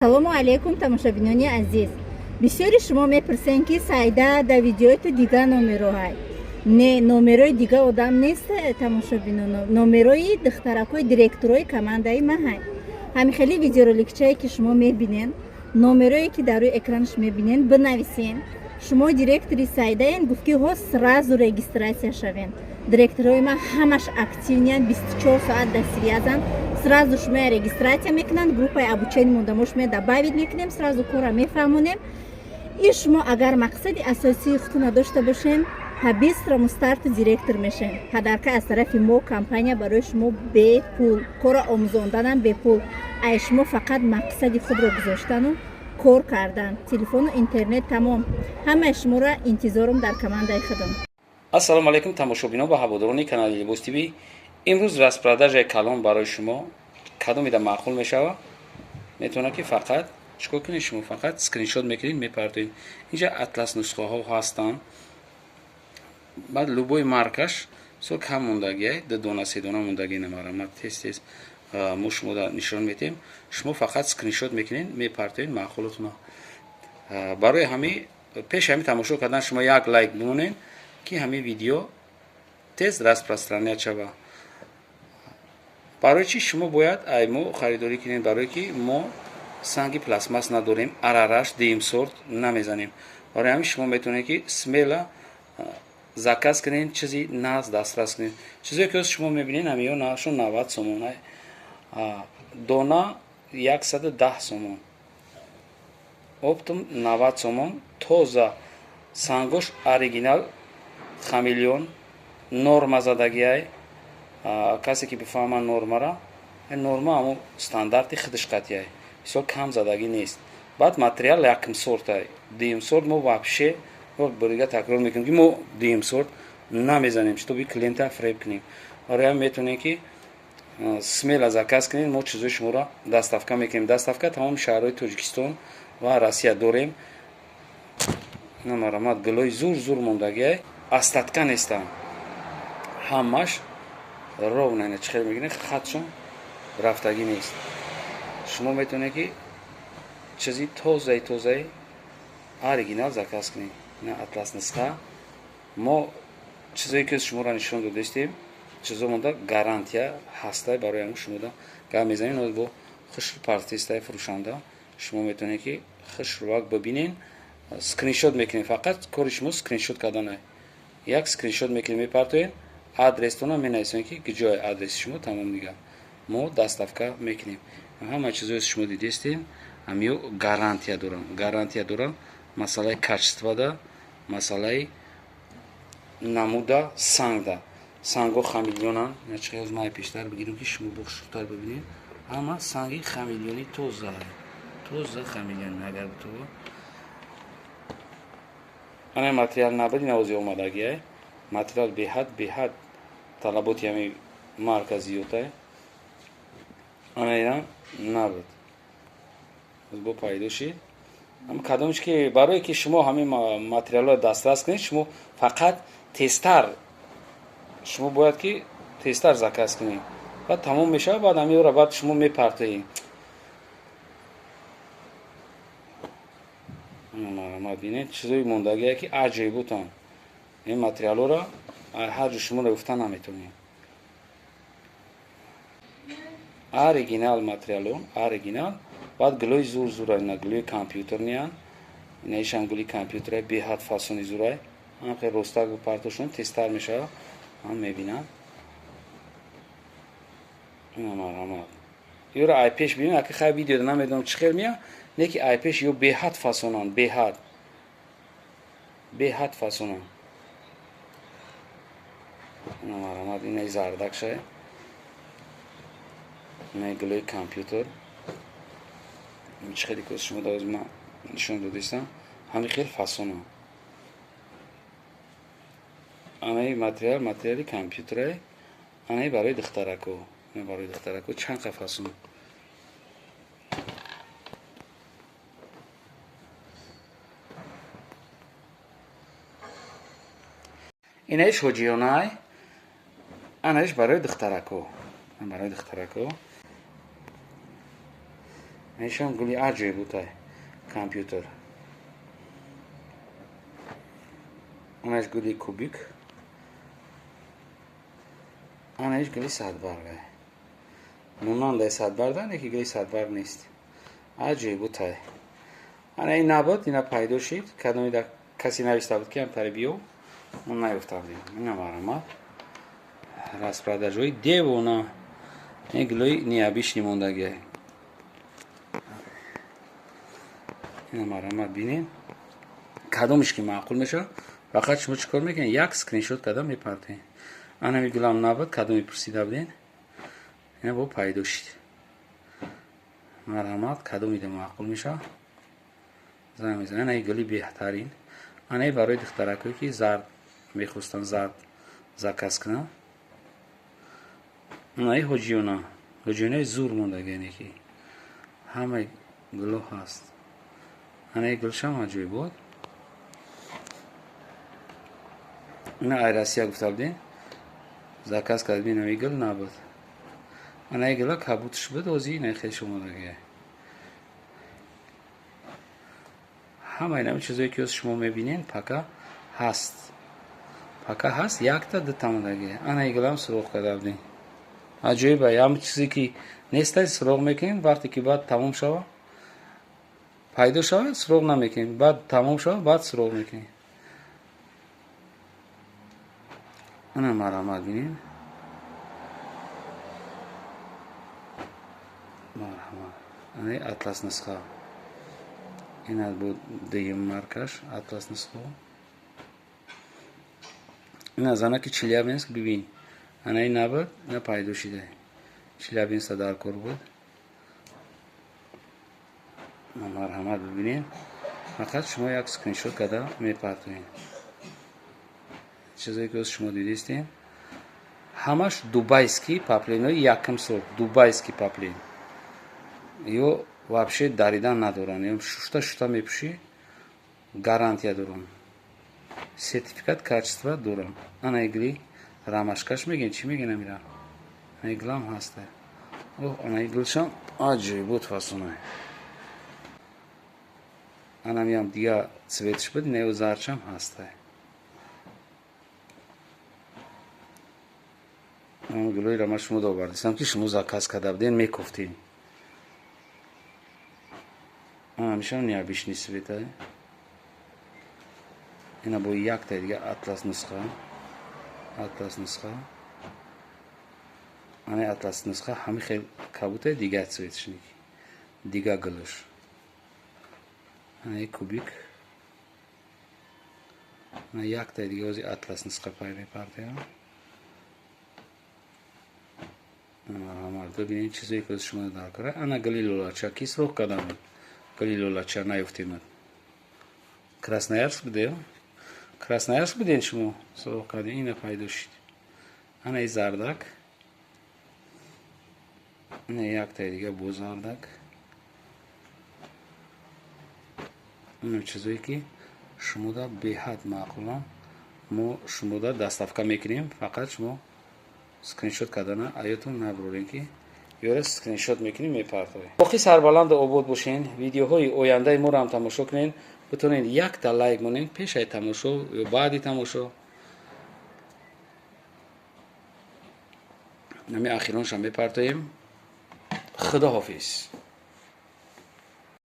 Салому алейкум, тамошобинони азиз. Бисёри шумо мепурсен, ки Сайда, да видеои ту дига номероҳай. Не, номерои дига одам нест, тамошобино, номерои духтаракҳои директорои командаи маҳай. Ҳами хели видеороликчае, ки шумо мебинен, номерое, ки дар рӯи экранаш мебинен, бинависен: «Шумо директори Сайдаен?» Гуфт, ки ҳо, сразу регистрация шавен. Директорои ман ҳамаш активный ян, 24 соат дар связь анд. Сразу шумоя регистрация мекунанд, группаи обучение мондамо шумоя добавить мекунем, сразу кора мефаҳмонем. И шумо агар мақсади асосии худтона дошта бошем, по быстрому старту директор мешем. Подарка аз тарафи мо, компания, барои шумо бепул, кора омӯзонданам бепул. Ай шумо фақат мақсади худро гузоштану кор кардан, телефону интернет, тамом. Ҳамаи шуморо интизорум дар командаи худам. Ассалому алайкум, тамошобинон ва ҳаводорони канали Либос ТВ. Имрӯз распродажа и калон барои шумо. Кадомида маъқул мешава, метавонад ки фақат чикор кунед? Шумо фақат скриншот мекунед, мепартоед. Инҷа атлас нусхаҳо ҳастанд, баъд любой маркаш со кам мондагиай, ду дона, се дона мондагӣ. Намара тез тез мо шумода нишон метиҳем. Шумо фақат скриншот мекунед, мепартоед маъқулотуна. Барои ҳами пеши ҳами тамошо кардан шумо як лайк бимонед, ки ҳамин видео тез распространять шава. Барои чӣ шумо бояд ай мо харидорӣ кунед? Барое ки мо санги пластмасс надорем, арараш, дуюм сорт намезанем. Барои ҳамин шумо метавонед, ки смело заказ кунед, чизи нағз дастрас кунед. Чизое ки шумо мебинед, ҳамиё нархшон 90 сомон, дона 110 сомон, оптом 90 сомон, тоза, сангош оригинал, хамелеон, норма задагиай. Касе ки бифаҳма нормара, норма ҳамо стандарти худаш қатъиай, бисёр кам задагӣ нест. Баъд материал якм сортай, дуюм сорт мо вообще, борига такрор мекунем, ки мо дуюм сорт намезанем, чтобы клиента фреб кунем. Барои ҳам метавонем, ки смело заказ кунед, мо чизои шуморо доставка мекунем. Доставка тамоми шаҳрҳои Тоҷикистон ва Россия дорем. Намарамад, гулои зур зур мондагиай, остатка нестанд, ҳамаш ровно. Ина чӣ хел мегиред, хатшон рафтагӣ нест. Шумо метавонед, ки чизи тозаи тозаи оригинал заказ кунед. Ина атлас нисха. Мо чизое ки шуморо нишон додастем, чизо монда гарантия ҳастай. Барои ҳамн шумода гап мезанем бо хушру партистай фурӯшанда. Шумо метавонед, ки хушрувак бибинен, скриншот мекунед. Фақат кори шумо скриншот карданай. Як скриншот мекунед, мепартоед, адрестона менависем, ки ҷои адреси шумо, тамом, дигар мо доставка мекунем. Ҳама чизое шумо дидестем, ҳамиё гарантия дорам, гарантия дорам. Масъалаи качество да, масъалаи намуда, сангда, санго хамелеонанд. Май пештар бигирем, ки шумо бохушрутар бибинед. Ҳама санги хамелеони, тоза тоза хамелеон. Агар бутова ана материал набуд, навози омадагиай. Материал беҳад беҳад талаботи ҳами марка зиёдтай. Ана инам набуд, бо пайдо шид. Кадомш ки барое ки шумо ҳамин материалҳоро дастрас кунед, шумо фақат тезтар, шумо бояд ки тезтар заказ кунед. Баъд тамом мешавад, баъд ҳамиёро баъд шумо мепартоед. Бинед, чизои мондагие, ки аҷоибутан. Ин материалҳоро ҳар ҷо шуморо гуфта наметавонем. Оригинал материалон, оригинал. Баъд гулои зур зура, ина гулои компютерный ян, инаишам гули компютера, беҳад фасони зурай. Ҳам хел ростак партошон, тезтар мешавад, ҳам мебинам. Ина марҳамат, ёро ай пеш бибин. Аки хай видеода намедонам чӣ хел мея, не ки ай пеш ё беҳад фасонанд, беҳад беҳад фасонанд. Ина марҳамат, инаи зардакшай, инаи гулои компютер. Чӣ хеле ки шумо давози ман нишон додистам, ҳамин хел фасона. Анаи материал, материали компютерай. Анаи барои духтарако, барои духтарако чанд қа фасон. Инаиш ҳоҷиёнай, анаиш барои духтарако, барои духтарако. Иншам гули аҷоиб бутай компютер. Анаш гули кубик. Анаш гули садбаргай. Монандай садбарда, не ки гули садбарг нест. Аҷоиб бутай. Ана ин набуд, ина пайдо шид. Кадоми да касе нависта буд ки ҳамтари биё, мо наёфта будем. Ина марҳамат. Распродажҳои девона. Ин гулои необычный мондагиай. Ина марҳамат бинед. Кадомиш ки маъқул мешавад, фақат шумо чӣ кор мекунед? Як скриншот карда мепартед. Ана гулам набуд, кадоми пурсида будед. Ина бо пайдо шид. Марҳамат, кадомида маъқул мешавад? Занг мезанед. Ана гули беҳтарин. Ана барои духтаракое ки зард мехостанд, зард заказ кунанд. Ана ҳоҷиёна. Ҳоҷиёнаи зур мондаги, яъне ки ҳамаи гуло ҳаст. Ана гулшам аҷоиб буд. Ина ай Россия гуфта будем. Заказ кардем, ина гул набуд. Ана гула кабутш буд, ози ина хеле шумодаги. Ҳамаи ин чизое ки шумо мебинед, пака ҳаст. Пака ҳаст, якта дута мондаги. Ана гулам суроғ карда будем. Аҷоиб, ҳам чизе ки нестай суроғ мекунем, вақте ки баъд тамом шава, пайдо шава, суроғ намекунем. Баъд тамом шава, баъд суроғ мекунем. Ана марҳамат бинед. Марҳамат. Ана атлас нусха. Ина буд дуюм маркаш, атлас нусха. Ина занаки Челябинск бибин. Ана ин набуд, ина пайдо шида. Челябинска дар кор буд. Марҳамат бибинед. Фақат шумо як скриншот карда мепартоед. Чизое ки шумо дидистед, ҳамаш дубайский паплинои якум сорт, дубайский паплин. Ё вообще даридан надоранд. Ё шушта шушта мепӯшӣ, гарантия доранд. Сертификат качества доранд. Ана игли рамашкаш мегӯен, чӣ мегӯен амира? Ана иглам ҳаста. Оҳ, ана иглшам аҷоиб буд фасонай. Анамиам дига цветш буд, ина зарчам ҳаста. Гулоиро ман шумо довардистам ки шумо заказ карда будем, мекуфтем. Ҳамешам необычный цвета. Ина бо якта дига атлас нусха. Атлас нусха. Ана атлас нусха ҳами хел кабута дига цветшник. Дига гулуш. Ана кубик. Ана якта дига ози атлас нусха пай мепартем. Марҳамат бибинед чизое ки шумо дар кора. Ана гули лолача ки суроғ кардам. Гули лолача наёфтем. Красноярск буде? Красноярск буден шумо суроғ кардем, ина пайдо шид. Ана и зардак. Ина яктаи дига бо зардак. Ина чизое ки шумода беҳад маъқулам. Мо шумода доставка мекунем, фақат шумо скриншот кардана аётон набурорем ки ёра скриншот мекунем мепартоем. Боқӣ сарбаланду обод бошен. Видеоҳои ояндаи моро ҳам тамошо кунед. Битонед якта лайк монед пешаи тамошо ё баъди тамошо. Нами ахироншам мепартоем. Худо ҳофиз.